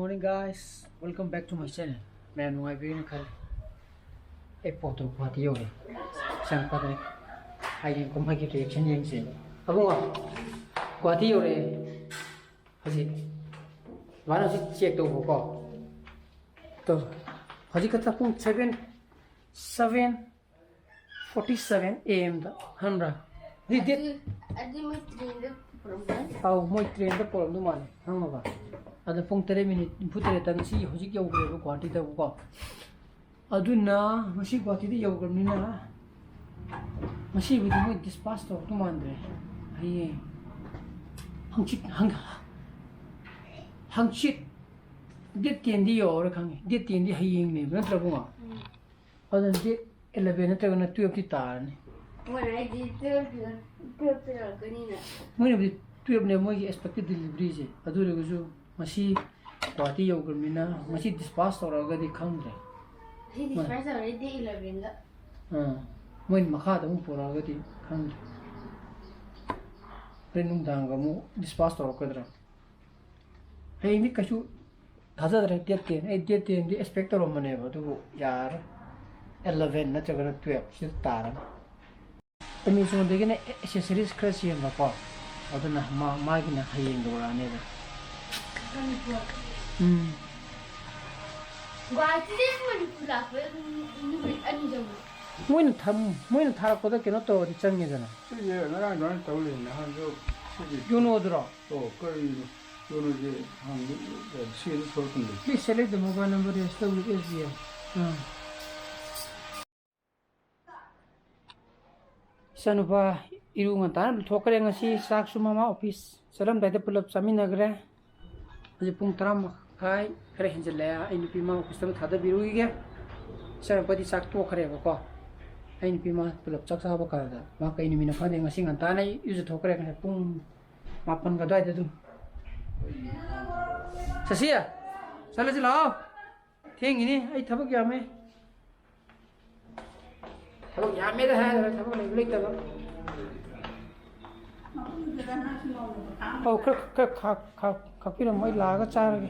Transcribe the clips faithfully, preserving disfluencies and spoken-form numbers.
Morning, guys, welcome back to my channel. ꯃꯌꯥꯝ ꯅꯨꯡꯉꯥꯏꯕꯤꯔꯤꯅ ꯈꯜꯂꯤ꯫ ꯑꯩ ꯄꯣꯠꯇꯣ ꯒꯨꯍꯥꯇꯤ ꯌꯧꯔꯦ꯫ ꯁꯪꯄꯗ ꯍꯌꯦꯡ ꯀꯨꯝꯍꯩꯒꯤ ꯔꯤꯌꯦꯛꯁꯟ ꯌꯦꯡꯁꯦ꯫ ꯑꯕꯨꯡꯉꯣ, ꯒꯨꯍꯥꯇꯤ ꯌꯧꯔꯦ꯫ ꯍꯧꯖꯤꯛ ꯕꯥꯅ ꯍꯧꯖꯤꯛ ꯆꯦꯛ ꯇꯧꯕꯀꯣ꯫ ꯇꯧ꯫ ꯍꯧꯖꯤꯛ ꯈꯛꯇ ꯄꯨꯡ ꯁꯚꯦꯟ, ꯁꯚꯦꯟ ꯐꯣꯔꯇꯤ ꯁꯚꯦꯟ ꯑꯦ ꯑꯦꯝꯗ ꯈꯪꯕ꯭ꯔꯥ? ꯑꯗꯨꯗꯤ ꯑꯗꯨ, ꯑꯗꯨ ꯃꯣꯏ ꯇ꯭ꯔꯦꯟꯗ ꯄꯨꯔꯛꯄꯅꯤ꯫ ꯑꯧ, ꯃꯣꯏ ꯇ꯭ꯔꯦꯟꯗ ꯄꯨꯔꯛꯑꯝꯗꯧ ꯃꯥꯜꯂꯦ, ꯈꯪꯉꯕ? ꯑꯗ ꯄꯨꯡ ꯇꯔꯦꯠ ꯃꯤꯅꯤꯠ ꯅꯤꯐꯨ ꯇꯔꯦꯠꯇ ꯉꯁꯤ ꯍꯧꯖꯤꯛ ꯌꯧꯈ꯭ꯔꯦꯕ ꯒꯨꯍꯥꯇꯤꯗꯕꯨꯀꯣ꯫ ꯑꯗꯨꯅ ꯉꯁꯤ ꯒꯨꯍꯥꯇꯤꯗ ꯌꯧꯈ꯭ꯔꯕꯅꯤꯅ ꯉꯁꯤꯕꯨꯗꯤ ꯃꯣꯏ ꯗꯤꯁꯄꯥꯁ ꯇꯧꯔꯛꯇꯧ ꯃꯥꯟꯗ꯭ꯔꯦ꯫ ꯍꯌꯦꯡ, ꯍꯪꯆꯤꯠ, ꯍꯪ-, ꯍꯪꯆꯤꯠ ꯗꯦꯠ ꯇꯦꯟꯗꯤ ꯌꯧꯔꯔꯣꯏ ꯈꯪꯉꯦ꯫ ꯗꯦꯠ ꯇꯦꯟꯗꯤ ꯍꯌꯦꯡꯅꯦꯕ, ꯅꯠꯇ꯭ꯔ ꯏꯕꯨꯡꯉꯣ? ꯎꯝ꯫ ꯑꯗꯨꯅ ꯗꯦꯠ ꯑꯦꯂꯚꯦꯟ ꯅꯠꯇ꯭ꯔꯒꯅ ꯇꯨꯌꯦꯜꯞꯇꯤ ꯇꯥꯔꯅꯤ꯫ ꯃꯣꯏꯅ ꯍꯥꯏꯗꯤ ꯇꯨꯌꯦꯜꯞꯇ, ꯇꯨꯌꯦꯜꯞꯇ ꯂꯥꯛꯀꯅꯤꯅ꯫ ꯃꯣꯏꯅꯕꯨꯗꯤ ꯇꯨꯌꯦꯜꯞꯅꯦ ꯃꯣꯏꯒꯤ ꯑꯦꯛꯁꯄꯦꯛꯇꯦꯠ ꯗꯦꯂꯤꯚꯔꯤꯁꯦ꯫ ꯑꯗꯨ ꯑꯣꯏꯔꯒꯁꯨ ꯉꯁꯤ ꯒꯨꯍꯥꯇꯤ ꯌꯧꯈ꯭ꯔꯕꯅꯤꯅ ꯉꯁꯤ ꯗꯤꯁꯄꯥꯁ ꯇꯧꯔꯛꯑꯒꯗꯤ ꯈꯪꯗ꯭ꯔꯦ꯫ ꯉꯁꯤ ꯃꯣꯏ ꯗꯤꯁꯄꯥꯁ ꯇꯧꯔꯦ ꯗꯦꯠ ꯑꯦꯂꯚꯦꯟꯗ꯫ ꯑꯥ, ꯃꯣꯏꯅ ꯃꯈꯥꯗ ꯑꯃꯨꯛ ꯄꯨꯔꯛꯑꯒꯗꯤ ꯈꯪꯗ꯭ꯔꯦ꯫ ꯍꯣꯔꯦꯟ ꯅꯨꯡꯗꯥꯡꯒ ꯑꯃꯨꯛ ꯗꯤꯁꯄꯥꯁ ꯇꯧꯔꯛꯀꯗ꯭ꯔꯥ? ꯍꯌꯦꯡꯗꯤ ꯀꯩꯁꯨ ꯊꯥꯖꯗ꯭ꯔꯦ, ꯗꯦꯠ ꯇꯦꯟ꯫ ꯑꯩ ꯗꯦꯠ ꯇꯦꯟꯗꯤ ꯑꯦꯛꯁꯄꯦꯛ ꯇꯧꯔꯝꯕꯅꯦꯕ, ꯑꯗꯨꯕꯨ ꯌꯥꯔꯔꯣꯏ꯫ ꯑꯦꯂꯚꯦꯟ ꯅꯠꯇ꯭ꯔꯒꯅ ꯇꯨꯌꯦꯜꯞ ꯁꯤꯗ ꯇꯥꯔꯅꯤ꯫ ꯑꯦꯃꯦꯖꯣꯟꯗꯒꯤꯅ ꯑꯦꯁꯦꯁꯔꯤꯁ ꯈꯔ ꯆꯦꯟꯕꯀꯣ, ꯑꯗꯨꯅ ꯃꯥ-, ꯃꯥꯒꯤꯅ ꯍꯌꯦꯡ ꯌꯧꯔꯛꯑꯅꯦꯕ꯫ ꯎꯝ꯫ ꯒꯨꯍꯥꯇꯤꯗꯒꯤ ꯃꯅꯤꯄꯨꯔ ꯂꯥꯛꯄꯗ ꯑꯗꯨꯝ ꯅꯨꯃꯤꯠ ꯑꯅꯤ ꯆꯪꯕ꯭ꯔꯣ? ꯃꯣꯏꯅ ꯊꯝ-, ꯃꯣꯏꯅ ꯊꯥꯔꯛꯄꯗ ꯀꯩꯅꯣ ꯇꯧꯔꯗꯤ ꯆꯪꯉꯦꯗꯅ꯫ ꯁꯤꯁꯦ ꯉꯔꯥꯡ ꯑꯗꯨꯃꯥꯏꯅ ꯇꯧ ꯂꯩ, ꯅꯍꯥꯟꯁꯨ ꯁꯤꯒꯤ ꯌꯣꯅꯣꯗꯨꯔꯣ? ꯑꯣ, ꯀꯔꯤꯅꯣ? ꯌꯣꯅꯣꯁꯦ ꯍꯥꯡꯕ ꯁꯤ ꯑꯗꯨꯝ ꯊꯣꯛꯂꯛꯀꯅꯤ꯫ Please select the mobile number registered with S B I. ꯑꯥ꯫ ꯏꯆꯥꯅꯨꯄꯥ ꯏꯔꯨ ꯉꯟꯇꯥꯅ ꯂꯨꯊꯣꯛꯈ꯭ꯔꯦ ꯉꯁꯤ꯫ ꯆꯥꯛꯁꯨ ꯃꯃꯥ ꯑꯣꯐꯤꯁ ꯆꯠꯂꯝꯗꯥꯏꯗ ꯄꯨꯂꯞ ꯆꯥꯃꯤꯟꯅꯈ꯭ꯔꯦ꯫ ꯍꯧꯖꯤꯛ ꯄꯨꯡ ꯇꯔꯥ ꯃꯈꯥꯏ ꯈꯔ ꯍꯦꯟꯖꯜꯂꯛꯑꯦ꯫ ꯑꯩ ꯅꯨꯄꯤ ꯃꯥ ꯑꯣꯐꯤꯁꯇ ꯑꯃ ꯊꯥꯗꯕꯤꯔꯨꯈꯤꯒꯦ꯫ ꯏꯆꯥꯅꯨꯄꯥꯗꯤ ꯆꯥꯛ ꯇꯣꯛꯈ꯭ꯔꯦꯕꯀꯣ꯫ ꯑꯩ ꯅꯨꯄꯤ ꯃꯥ ꯄꯨꯂꯞ ꯆꯥꯛ ꯆꯥꯕ ꯀꯥꯟꯗ ꯃꯥ ꯀꯩ ꯅꯨꯃꯤꯠꯅꯣ ꯈꯪꯗꯦ, ꯉꯁꯤ ꯉꯟꯇꯥꯅ ꯑꯩ ꯏꯔꯨꯖꯊꯣꯛꯈ꯭ꯔꯦ ꯉꯁꯥꯏ ꯄꯨꯡ ꯃꯥꯄꯟꯒ ꯑꯗꯨꯋꯥꯏꯗ ꯑꯗꯨꯝ꯫ ꯁꯁꯤ, ꯆꯠꯂꯁꯤ ꯂꯥꯛꯑꯣ꯫ ꯊꯦꯡꯉꯤꯅꯤ, ꯑꯩ ꯊꯕꯛ ꯌꯥꯝꯃꯦ꯫ ꯊꯕꯛ ꯌꯥꯝꯃꯦꯗ ꯍꯥꯏꯔꯒ ꯊꯕꯛ ꯂꯩꯕ ꯂꯩꯇꯕ꯫ ꯑꯧ, ꯈꯔ, ꯈꯔ ꯈꯥꯛ-, ꯈꯥꯛ-, ꯈꯥꯛꯄꯤꯔꯝꯃꯣ, ꯑꯩ ꯂꯥꯛꯑꯒ ꯆꯥꯔꯒꯦ꯫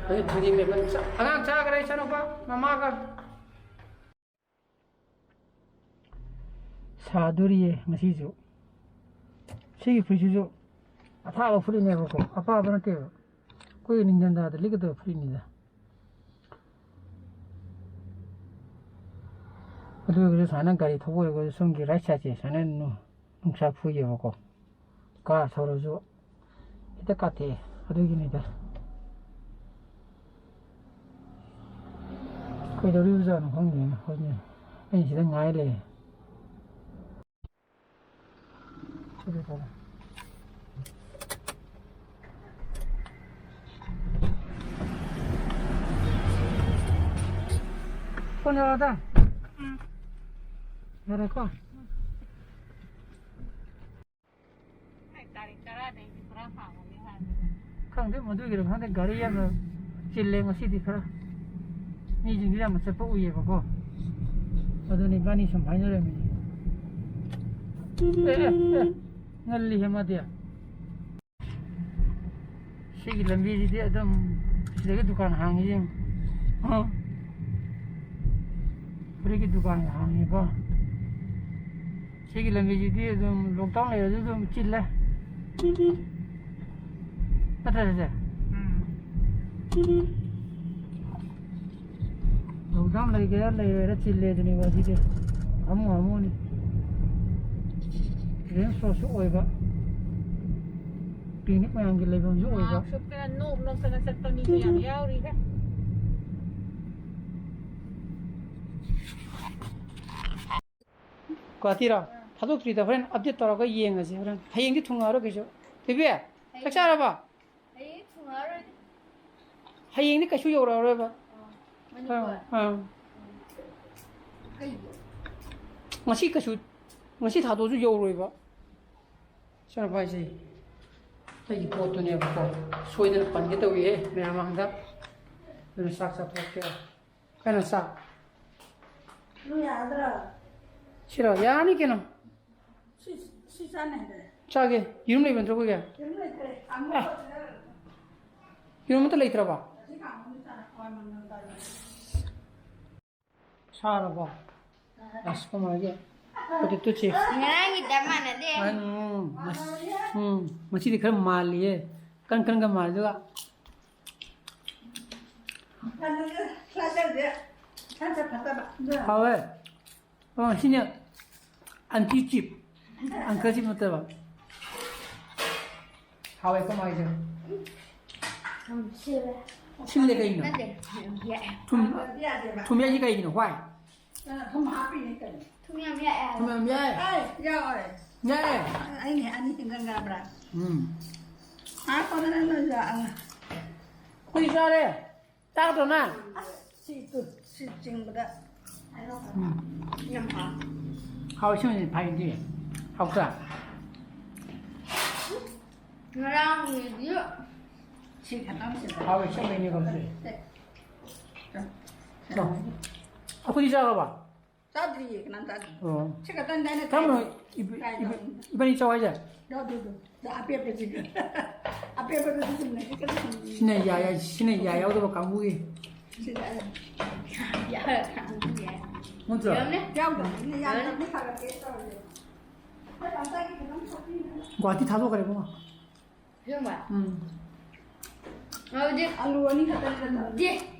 ꯑꯗꯨ ꯊꯥꯡꯖꯤꯡ ꯃꯦꯠꯄ ꯆꯥ-, ꯑꯉꯥꯡ ꯆꯥꯈ꯭ꯔꯦ, ꯏꯆꯥꯅꯨꯄꯥ, ꯃꯃꯥꯒ꯫ ꯁꯥꯗꯣꯔꯤꯌꯦ ꯉꯁꯤꯁꯨ꯫ ꯁꯤꯒꯤ ꯐꯨꯔꯤꯠꯁꯤꯁꯨ ꯑꯊꯥꯕ ꯐꯨꯔꯤꯠꯅꯦꯕꯀꯣ, ꯑꯄꯥꯕ ꯅꯠꯇꯦꯕ꯫ ꯑꯩꯈꯣꯏ ꯅꯤꯡꯊꯝꯊꯥꯗ ꯂꯤꯠꯀꯗꯕ ꯐꯨꯔꯤꯠꯅꯤꯗ꯫ ꯑꯗꯨ ꯑꯣꯏꯔꯒꯁꯨ ꯁꯨꯃꯥꯏꯅ ꯒꯥꯔꯤ ꯊꯧꯕ ꯑꯣꯏꯔꯒꯁꯨ ꯁꯣꯝꯒꯤ right sideꯁꯦ ꯁꯨꯃꯥꯏꯅ ꯅꯨ-, ꯅꯨꯡꯁꯥ ꯐꯨꯏꯌꯦꯕꯀꯣ꯫ Car ꯊꯧꯔꯁꯨ ꯍꯦꯛꯇ ꯀꯥꯊꯦꯛꯑꯦ꯫ ꯑꯗꯨꯒꯤꯅꯤꯗ꯫ ꯀꯩꯗꯧꯔꯤꯕꯖꯥꯠꯅꯣ ꯈꯪꯗꯦꯅꯦ꯫ ꯍꯧꯖꯤꯛ ꯑꯩꯅ ꯁꯤꯗ ꯉꯥꯏ ꯂꯩꯔꯦ꯫ Phone ꯌꯧꯔꯛꯑꯗ? ꯎꯝ꯫ ꯌꯥꯔꯦꯀꯣ? ꯇꯥꯔꯤꯛ ꯇꯔꯥꯗꯩꯗꯤ ꯄꯨꯔꯥ ꯍꯥꯡꯉꯅꯤ ꯍꯥꯏꯕꯅꯦ꯫ ꯈꯪꯗꯦ, ꯃꯗꯨꯒꯤꯔ ꯈꯪꯗꯦ, ꯒꯥꯔꯤ ꯌꯥꯝꯅ ꯆꯤꯜꯂꯦ ꯉꯁꯤꯗꯤ ꯈꯔ꯫ ꯃꯤꯁꯤꯡꯁꯨ ꯌꯥꯝꯅ ꯆꯠꯄ ꯎꯏꯌꯦꯕꯀꯣ꯫ ꯑꯗꯨꯅꯤ ꯏꯕꯥꯅꯤ ꯁꯨꯝ ꯍꯥꯏꯅꯔꯝꯃꯤꯅꯤ꯫ ꯑꯦ, ꯑꯦ, ꯑꯦ, ꯉꯜꯂꯤꯍꯦ ꯃꯥꯗꯤ꯫ ꯁꯤꯒꯤ ꯂꯝꯕꯤꯁꯤꯗꯤ ꯑꯗꯨꯝ ꯁꯤꯗꯒꯤ ꯗꯨꯀꯥꯟ ꯍꯥꯡꯉꯤ ꯌꯦꯡꯉꯨ꯫ ꯑ꯫ ꯐꯨꯔꯤꯠꯀꯤ ꯗꯨꯀꯥꯟ ꯍꯥꯡꯉꯤꯀꯣ꯫ ꯁꯤꯒꯤ ꯂꯝꯕꯤꯁꯤꯗꯤ ꯑꯗꯨꯝ lockdown ꯂꯩꯔꯁꯨ ꯑꯗꯨꯝ ꯆꯤꯜꯂꯦ꯫ ꯅꯠꯇ꯭ꯔ ꯁꯤꯁꯦ? ꯎꯝ꯫ Lockdown ꯂꯩꯒꯦꯔꯥ ꯂꯩꯔꯣꯏꯔꯥ ꯆꯤꯜꯂꯦ ꯑꯗꯨꯅꯦꯕ ꯁꯤꯗꯤ꯫ ꯍꯥꯃꯨ ꯍꯥꯃꯨꯅꯤ꯫ Range roadꯁꯨ ꯑꯣꯏꯕ꯫ Picnic ꯃꯌꯥꯝꯒꯤ ꯂꯩꯐꯝꯁꯨ ꯑꯣꯏꯕ꯫ Mask ꯎꯞꯇꯅ ꯅꯣꯛ ꯅꯣꯛꯇꯅ ꯆꯠꯄ ꯃꯤꯁꯨ ꯌꯥꯝ ꯌꯥꯎꯔꯤꯍꯦ꯫ ꯒꯨꯍꯥꯇꯤꯔꯣ? ꯑꯥ꯫ ꯊꯥꯗꯣꯛꯇ꯭ꯔꯤꯗ, ꯍꯣꯔꯦꯟ update ꯇꯧꯔꯒ ꯌꯦꯡꯉꯁꯤ ꯍꯣꯔꯦꯟ꯫ ꯍꯌꯦꯡꯗꯤ ꯊꯨꯡꯉꯛꯑꯔꯣꯏ ꯀꯩꯁꯨ꯫ ꯊꯣꯏꯕꯤ, ꯆꯥꯛ ꯆꯥꯔꯕ? ꯍꯌꯦꯡ ꯊꯨꯡꯉꯛꯑꯔꯣꯏ꯫ ꯍꯌꯦꯡꯗꯤ ꯀꯩꯁꯨ ꯌꯧꯔꯛꯑꯔꯣꯏꯕ꯫ ꯑꯥ, ꯃꯅꯤꯄꯨꯔ? ꯑꯥ, ꯑꯥ꯫ ꯀꯩꯒꯤ? ꯉꯁꯤ ꯀꯩꯁꯨ, ꯉꯁꯤ ꯊꯥꯗꯣꯛꯑꯁꯨ ꯌꯧꯔꯣꯏꯕ꯫ ꯏꯆꯥꯅꯨꯄꯥ ꯍꯥꯏꯁꯦ ꯑꯩꯒꯤ ꯄꯣꯠꯇꯨꯅꯦꯕꯀꯣ꯫ ꯁꯣꯏꯗꯅ ꯄꯟꯒꯦ ꯇꯧꯏꯍꯦ ꯃꯌꯥꯝ ꯃꯥꯡꯗ꯫ ꯑꯗꯨꯅ ꯆꯥꯛ ꯆꯥꯊꯣꯛꯀꯦ꯫ ꯀꯩꯅꯣ ꯆꯥꯛ? ꯅꯣꯏ ꯌꯥꯗ꯭ꯔꯥ? ꯁꯤꯔꯣ? ꯌꯥꯅꯤ ꯀꯩꯅꯣ꯫ ꯁꯤ, ꯁꯤ ꯆꯥꯅꯤ ꯍꯥꯏꯗꯥꯏ? ꯆꯥꯒꯦ꯫ ꯌꯦꯔꯨꯝ ꯂꯩꯕ ꯅꯠꯇ꯭ꯔꯣ ꯑꯩꯈꯣꯏꯒꯤ? ꯌꯦꯔꯨꯝ ꯂꯩꯇ꯭ꯔꯦ꯫ ꯀꯥꯡꯉꯧ ꯑꯦ꯫ ꯇꯧꯁꯤꯔ? ꯌꯦꯔꯨꯝ ꯑꯝꯇ ꯂꯩꯇ꯭ꯔꯕꯣ? ꯉꯁꯤ ꯀꯥꯡꯉꯧ ꯆꯥꯔ ꯍꯋꯥꯏ ꯃꯪꯒꯜ ꯇꯧꯔꯦ꯫ ꯁꯥꯔꯕꯣ? ꯑꯁ, ꯀꯃꯥꯏꯒꯦ? Potato chips꯫ ꯉꯔꯥꯡꯒꯤ ꯆꯞ ꯃꯥꯟꯅꯗꯦ꯫ ꯎꯝ, ꯉꯁꯤꯗꯤ ꯈꯔ ꯃꯥꯜꯂꯤꯌꯦ꯫ ꯀꯟ ꯀꯟꯒ ꯃꯥꯜꯂꯤꯗꯨꯒ꯫ ꯍꯥꯎꯋꯦ꯫ ꯑꯣ, ꯁꯤꯅꯦ ꯑꯟꯇꯤ ꯆꯤꯞ꯫ ꯑꯪꯀꯜ ꯆꯤꯞ ꯅꯠꯇꯕ꯫ ꯍꯥꯎꯋꯦ ꯀꯃꯥꯏꯅ? ꯎꯝ, ꯁꯤꯜꯂꯦ꯫ ꯁꯤꯜꯂꯦ ꯀꯩꯅꯣ? ꯅꯠꯇꯦ, ꯌꯥꯛꯑꯦ꯫ ꯊꯨꯝ, ꯌꯥꯗꯦꯕ꯫ ꯊꯨꯝ ꯌꯥꯛꯏꯁꯦ ꯀꯩꯒꯤꯅꯣ? Why? ꯀꯩꯅꯣ, ꯊꯨꯝ ꯍꯥꯞꯄꯤꯅꯦ ꯀꯩꯅꯣ꯫ ꯊꯨꯝ ꯌꯥꯝ ꯌꯥꯛꯑꯦ ꯍꯥꯏꯕ꯫ ꯊꯨꯝ ꯌꯥꯝ ꯌꯥꯛꯑꯦ꯫ ꯑꯩ ꯌꯥꯎꯔꯦ꯫ ꯌꯥꯛꯑꯦ꯫ ꯑꯩꯅꯦ ꯑꯅꯤ ꯇꯤꯡꯒꯟꯈ꯭ꯔꯕ꯭ꯔꯥ? ꯎꯝ꯫ ꯍꯥꯞꯄꯗꯅ ꯅꯣꯏꯁꯨ, ꯑ, ꯑꯩꯈꯣꯏ ꯆꯥꯔꯦ꯫ ꯇꯥꯗ꯭ꯔꯣ ꯅꯪ? ꯑꯁ, ꯁꯤ ꯇꯨ, ꯁꯤ ꯆꯤꯡꯕꯗ꯫ ꯎꯝ꯫ ꯌꯥꯝ ꯍꯥꯎ꯫ ꯍꯥꯎ, ꯁꯤꯃꯗꯤ ꯐꯩꯗꯤ꯫ ꯍꯥꯎꯇ꯭ꯔꯥ? ꯉꯔꯥꯡꯒꯤꯗꯤ ꯁꯤ ꯈꯇꯪ ꯁꯤꯗ꯫ ꯍꯥꯎ, ꯁꯤꯃꯗꯤ ꯍꯥꯎꯇ꯭ꯔꯦ꯫ ꯁꯦ꯫ ꯆꯥꯎ꯫ ꯑꯩꯈꯣꯏꯗꯤ ꯆꯥꯔꯕ? ꯆꯥꯗ꯭ꯔꯤꯌꯦ, ꯀꯅꯥꯝ ꯆꯥꯗ꯭ꯔꯤ꯫ ꯑꯣ꯫ ꯁꯤ ꯈꯛꯇꯅꯤ ꯑꯩꯅ ꯀꯔꯝꯕ ꯆꯥꯏꯁꯦ꯫ ꯏꯕ-, ꯀꯥꯏꯗ? ꯏꯕ-, ꯏꯕꯥꯅꯤ ꯆꯥꯎ ꯍꯥꯏꯁꯦ? ꯌꯥꯎꯗꯦ ꯑꯗꯨ꯫ ꯑꯗ ꯑꯄꯦꯠꯄꯁꯤꯒ꯫ ꯑꯄꯦꯠꯄꯗꯨꯗꯤ ꯆꯨꯝꯅ ꯍꯦꯛꯇ ꯊꯝꯃꯤ꯫ ꯁꯤꯅ ꯌꯥ-, ꯌꯥ-, ꯁꯤꯅ ꯌꯥ ꯌꯥꯎꯗꯕ ꯀꯥꯡꯕꯨꯒꯤ꯫ ꯁꯤꯗ ꯑꯩ ꯌꯥ-, ꯌꯥ-, ꯅꯠꯇ꯭ꯔꯣ? ꯌꯥꯎꯔꯝꯅꯤ꯫ ꯌꯥꯎꯗꯕꯅꯤꯅ ꯌꯥꯝꯗꯕꯅꯤ ꯐꯔꯛꯀꯦ ꯇꯧꯔꯤꯅꯦ꯫ ꯑꯩ ꯉꯁꯥꯏꯒꯤ ꯈꯤꯇꯪ ꯊꯣꯛꯄꯤꯅꯦ꯫ ꯒꯨꯍꯥꯇꯤ ꯊꯥꯗꯣꯛꯈ꯭ꯔꯦ ꯏꯕꯨꯡꯉꯣ꯫ ꯑꯁꯦꯡꯕ? ꯎꯝ꯫ ꯑꯗꯨꯗꯤ ꯑꯂꯨ ꯑꯅꯤ ꯈꯛꯇꯅꯤꯗ꯫ Day,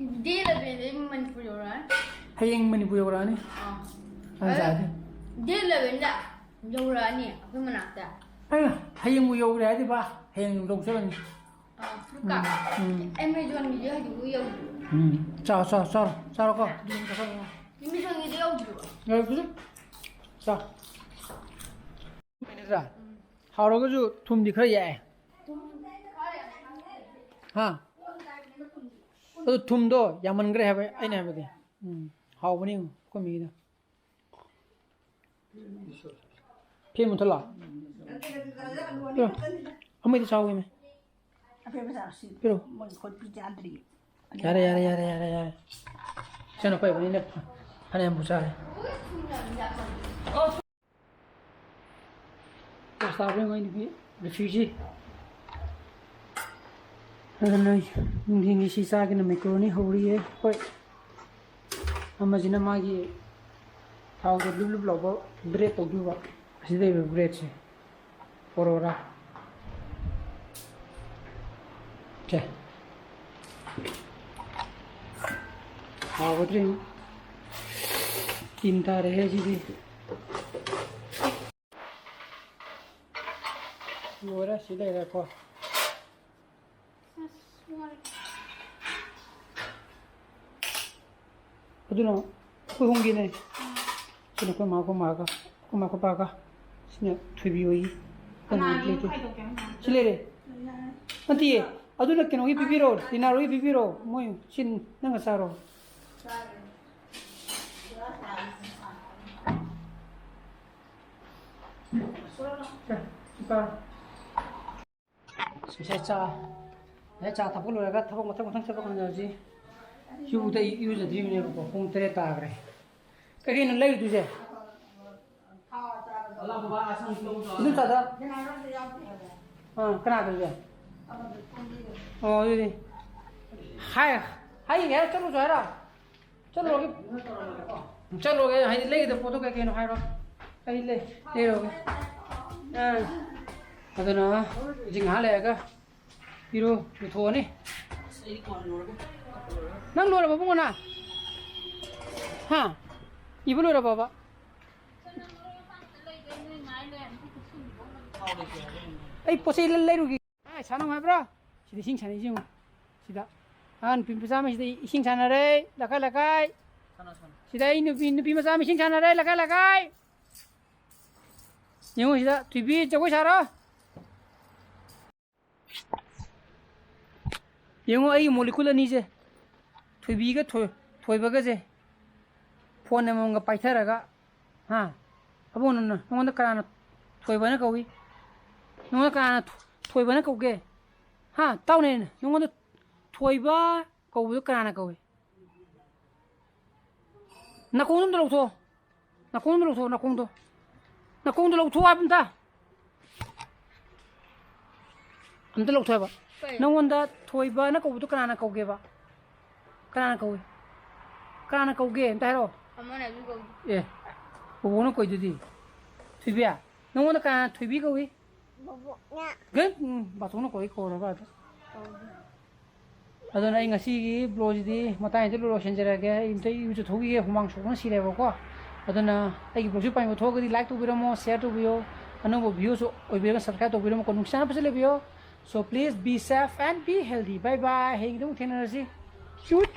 day elevenꯗꯩ Manipur ꯌꯧꯔꯛꯑꯅꯤ꯫ ꯍꯌꯦꯡ ꯃꯅꯤꯄꯨꯔ ꯌꯧꯔꯛꯑꯅꯤ꯫ ꯑꯥ꯫ ꯑꯗꯨ ꯇꯥꯔꯗꯤ꯫ Day elevenꯗ ꯌꯧꯔꯛꯑꯅꯤ ꯑꯩꯈꯣꯏ ꯃꯅꯥꯛꯇ꯫ ꯑꯩꯅ ꯍꯌꯦꯡꯕꯨ ꯌꯧꯔꯦ ꯍꯥꯏꯗꯤ ꯕꯥ, ꯍꯌꯦꯡ ꯂꯧ ꯆꯠꯂꯅꯤ꯫ ꯑꯥ, ꯐ꯭ꯂꯤꯞꯀꯥꯔꯠ꯫ ꯎꯝ, ꯎꯝ꯫ Amazonꯒꯤꯗꯤ ꯍꯧꯖꯤꯛꯐꯥꯎ ꯌꯧꯗ꯭ꯔꯤ꯫ ꯎꯝ꯫ ꯆꯥꯔꯣ, ꯆꯥꯔꯣ, ꯆꯥꯔꯣ, ꯆꯥꯔꯣꯀꯣ꯫ Amazonꯒꯤꯗꯤ ꯌꯧꯗ꯭ꯔꯤꯕꯣ? ꯌꯧꯗ꯭ꯔꯤ꯫ ꯆꯥ꯫ ꯅꯠꯇ꯭ꯔꯥ? ꯍꯥꯎꯔꯒꯁꯨ ꯊꯨꯝꯗꯤ ꯈꯔ ꯌꯥꯛꯑꯦ꯫ ꯍꯥ? ꯑꯗꯨ ꯊꯨꯝꯗꯣ ꯌꯥꯝꯃꯟꯈ꯭ꯔꯦ ꯍꯥꯏꯕ ꯑꯩꯅ ꯍꯥꯏꯕꯗꯤ꯫ ꯎꯝ, ꯍꯥꯎꯕꯅꯤ ꯌꯦꯡꯉꯨ, ꯑꯩꯈꯣꯏ ꯃꯤꯒꯤꯗꯣ꯫ ꯐꯦꯟ ꯃꯨꯊꯠꯂꯣ? ꯄꯤꯔꯣ꯫ ꯑꯃꯗꯤ ꯆꯥꯎꯒꯦꯅꯦ꯫ ꯑꯄꯦꯟꯕ ꯆꯥꯔꯣ, ꯁꯤ ꯄꯤꯔꯣ꯫ ꯃꯣꯏ ꯈꯣꯠꯄꯤ ꯆꯥꯗ꯭ꯔꯤ꯫ ꯌꯥꯔꯦ, ꯌꯥꯔꯦ, ꯌꯥꯔꯦ, ꯌꯥꯔꯦ, ꯌꯥꯔꯦ꯫ ꯏꯆꯥꯅꯨꯄꯥ ꯏꯕꯥꯅꯤꯅ ꯐꯅꯌꯥꯝꯕꯨ ꯆꯥꯔꯦ꯫ ꯑꯁ, ꯇꯥꯕ꯭ꯔꯥ ꯌꯦꯡꯉꯣ, ꯑꯩ ꯅꯨꯄꯤ refugee꯫ ꯑꯗꯨꯅ ꯅꯨꯡꯊꯤꯟꯒꯤ ꯁꯤ ꯆꯥꯒꯦꯅ macaroni ꯍꯧꯔꯤꯌꯦ꯫ ꯍꯣꯏ, ꯑꯃꯁꯤꯅ ꯃꯥꯒꯤ ꯊꯥꯎꯗ ꯂꯨꯞ ꯂꯨꯞ ꯂꯥꯎꯕ bread ꯇꯧꯗꯣꯏꯕ꯫ ꯑꯁꯤꯗ ꯂꯩꯕ breadꯁꯦ, ꯄꯔꯣꯔꯥ꯫ ꯁꯦ꯫ ꯍꯥꯎꯒꯗ꯭ꯔꯤ? ꯇꯤꯟ ꯇꯥꯔꯦꯍꯦ ꯁꯤꯗꯤ꯫ ꯂꯣꯏꯔꯦ, ꯁꯤ ꯂꯩꯔꯦꯀꯣ꯫ ꯑꯗꯨꯅ ꯑꯩꯈꯣꯏ ꯑꯍꯨꯝꯒꯤꯅꯦ꯫ ꯁꯤꯅ ꯑꯩꯈꯣꯏ ꯃꯥ, ꯑꯩꯈꯣꯏ ꯃꯥꯒ, ꯑꯩꯈꯣꯏ ꯃꯥ, ꯑꯩꯈꯣꯏ ꯄꯥꯒ꯫ ꯁꯤꯅ ꯊꯣꯏꯕꯤ ꯍꯣꯏꯒꯤ꯫ ꯀꯅꯥꯒꯤ ꯂꯩꯇꯦ꯫ ꯈꯥꯏꯗꯣꯛꯀꯦ ꯍꯥꯏꯅꯣ? ꯁꯤ ꯂꯩꯔꯦ꯫ ꯌꯥꯔꯦ꯫ ꯅꯠꯇꯤꯌꯦ, ꯑꯗꯨꯅ ꯀꯩꯅꯣꯒꯤ ꯄꯤꯕꯤꯔꯣ, ꯇꯤꯅꯥꯔꯣꯒꯤ ꯄꯤꯕꯤꯔꯣ꯫ ꯃꯣꯏ ꯁꯤ ꯅꯪꯒ ꯆꯥꯔꯣ꯫ ꯆꯥꯔꯦ꯫ ꯉꯁꯥꯏ ꯆꯥ, ꯉꯁꯥꯏ ꯆꯥ ꯊꯛꯄ ꯂꯣꯏꯔꯒ ꯊꯕꯛ ꯃꯊꯪ ꯃꯊꯪ ꯆꯠꯄ ꯀꯥꯟꯗ ꯍꯧꯖꯤꯛ ꯏꯔꯨꯗ ꯏꯔꯨꯖꯗ꯭ꯔꯤꯕꯅꯦꯕꯀꯣ, ꯄꯨꯡ ꯇꯔꯦꯠ ꯇꯥꯈ꯭ꯔꯦ꯫ ꯀꯩꯀꯩꯅꯣ ꯂꯩꯔꯨꯗꯣꯏꯁꯦ? ꯏꯗꯣꯝꯆꯥꯗ? ꯑꯥ, ꯀꯅꯥꯗ ꯍꯧꯖꯤꯛ? ꯑꯣ, ꯑꯗꯨꯗꯤ꯫ ꯍꯥꯏ, ꯍꯥꯏꯒꯦ ꯍꯥꯏꯔ ꯆꯠꯂꯨꯁꯨ ꯍꯥꯏꯔꯣ? ꯆꯠꯂꯨꯔꯒꯦ꯫ ꯆꯠꯂꯨꯔꯒꯦ, ꯍꯥꯏꯗꯤ ꯂꯩꯒꯗꯕ ꯄꯣꯠꯇꯣ ꯀꯩ ꯀꯩꯅꯣ ꯍꯥꯏꯔꯣ꯫ ꯑꯩ ꯂꯩ-, ꯂꯩꯔꯨꯔꯒꯦ꯫ ꯑꯥ꯫ ꯑꯗꯨꯅ ꯍꯧꯖꯤꯛ ꯉꯥꯏꯍꯥꯛ ꯂꯩꯔꯒ ꯏꯔꯨ ꯂꯨꯊꯣꯛꯑꯅꯤ꯫ ꯅꯪ ꯂꯣꯏꯔꯕ ꯏꯕꯨꯡꯉꯣ ꯅꯪ? ꯍꯥ? ꯏꯕ ꯂꯣꯏꯔꯕꯕ? ꯑꯩ ꯄꯣꯠ ꯆꯩ ꯂꯩꯔꯨꯒꯦ꯫ ꯑꯥꯏ, ꯁꯥꯟꯅꯧ ꯍꯥꯏꯕ꯭ꯔꯥ? ꯁꯤꯗ ꯏꯁꯤꯡ ꯁꯥꯟꯅꯩꯁꯤ ꯌꯦꯡꯉꯨ꯫ ꯁꯤꯗ꯫ ꯑꯥ, ꯅꯨꯄꯤ ꯃꯆꯥ ꯑꯃ ꯁꯤꯗ ꯏꯁꯤꯡ ꯁꯥꯟꯅꯔꯦ, ꯂꯩꯀꯥꯏ ꯂꯩꯀꯥꯏ꯫ ꯁꯤꯗ ꯑꯩ ꯅꯨꯄꯤ, ꯅꯨꯄꯤ ꯃꯆꯥ ꯑꯃ ꯏꯁꯤꯡ ꯁꯥꯟꯅꯔꯦ, ꯂꯩꯀꯥꯏ ꯂꯩꯀꯥꯏ꯫ ꯌꯦꯡꯉꯨ ꯁꯤꯗ, ꯊꯣꯏꯕꯤ ꯖꯒꯣꯏ ꯁꯥꯔꯣ꯫ ꯌꯦꯡꯉꯨ ꯑꯩꯒꯤ molecule ꯑꯅꯤꯁꯦ꯫ ꯊꯣꯏꯕꯤꯒ ꯊꯣꯏ-, ꯊꯣꯏꯕꯒꯁꯦ꯫ Phone ꯑꯃꯃꯝꯒ ꯄꯥꯏꯊꯔꯒ, ꯍꯥ? ꯑꯕꯨꯡꯉꯣ, ꯅꯪ-, ꯅꯪꯉꯣꯟꯗ ꯀꯅꯥꯅ ꯊꯣꯏꯕꯅ ꯀꯧꯏ? ꯅꯪꯉꯣꯟꯗ ꯀꯅꯥꯅ ꯊꯣ-, ꯊꯣꯏꯕꯅ ꯀꯧꯒꯦ? ꯍꯥ? ꯇꯥꯎꯅꯦ, ꯅꯪꯉꯣꯟꯗ ꯊꯣꯏꯕ ꯀꯧꯕꯗꯣ ꯀꯅꯥꯅ ꯀꯧꯏ? ꯅꯥꯀꯣꯡꯗꯣ ꯑꯝꯇ ꯂꯧꯊꯣꯛꯑꯣ꯫ ꯅꯥꯀꯣꯡꯗꯣ ꯂꯧꯊꯣꯛꯑꯣ, ꯅꯥꯀꯣꯡꯗꯣ꯫ ꯅꯥꯀꯣꯡꯗꯣ ꯂꯧꯊꯣꯛꯑꯣ ꯍꯥꯏꯕ ꯑꯝꯇ꯫ ꯑꯝꯇ ꯂꯧꯊꯣꯛꯑꯦꯕ꯫ ꯀꯩ? ꯅꯪꯉꯣꯟꯗ ꯊꯣꯏꯕꯅ ꯀꯧꯕꯗꯣ ꯀꯅꯥꯅ ꯀꯧꯒꯦꯕ? ꯀꯅꯥꯅ ꯀꯧꯏ? ꯀꯅꯥꯅ ꯀꯧꯒꯦ? ꯑꯝꯇ ꯍꯥꯏꯔꯛꯑꯣ꯫ ꯑꯃꯅ ꯑꯗꯨꯝ ꯀꯧꯏ꯫ ꯑꯦ, ꯕꯣꯕꯣꯅ ꯀꯧꯏꯗꯨꯗꯤ꯫ ꯊꯣꯏꯕꯤ, ꯅꯪꯉꯣꯟꯗ ꯀꯅꯥꯅ ꯊꯣꯏꯕꯤ ꯀꯧꯏ? ꯕꯣꯕꯣꯛꯅ ꯒꯠ! ꯎꯝ, ꯕꯥꯆꯧꯅ ꯀꯧꯏ, ꯀꯧꯔꯕ ꯑꯗꯣ꯫ ꯀꯧꯏ꯫ ꯑꯗꯨꯅ ꯑꯩ ꯉꯁꯤꯒꯤ vlogꯁꯤꯗꯤ ꯃꯇꯥꯡꯁꯤꯗ ꯂꯣꯏꯁꯤꯟꯖꯔꯒꯦ꯫ ꯑꯩ ꯑꯝꯇ ꯏꯔꯨꯖꯊꯣꯛꯈꯤꯒꯦ, ꯍꯨꯃꯥꯡ ꯁꯧꯕꯅ ꯁꯤꯔꯦꯕꯀꯣ꯫ ꯑꯗꯨꯅ ꯑꯩꯒꯤ vlogꯁꯤ ꯄꯥꯝꯕꯤꯕ ꯊꯣꯛꯑꯒꯗꯤ like ꯇꯧꯕꯤꯔꯝꯃꯣ, share ꯇꯧꯕꯤꯌꯣ, ꯑꯅꯧꯕ viewꯁꯨ ꯑꯣꯏꯕꯤꯔꯒ subscribe ꯇꯧꯕꯤꯔꯝꯃꯣꯀꯣ꯫ ꯅꯨꯡꯁꯤꯆꯥꯟꯅ ꯐꯖꯅ ꯂꯩꯕꯤꯌꯣ꯫ So please be safe and be healthy. Bye bye. ꯍꯌꯦꯡꯗ ꯑꯃꯨꯛ ꯊꯦꯡꯅꯔꯁꯤ꯫ Shoot.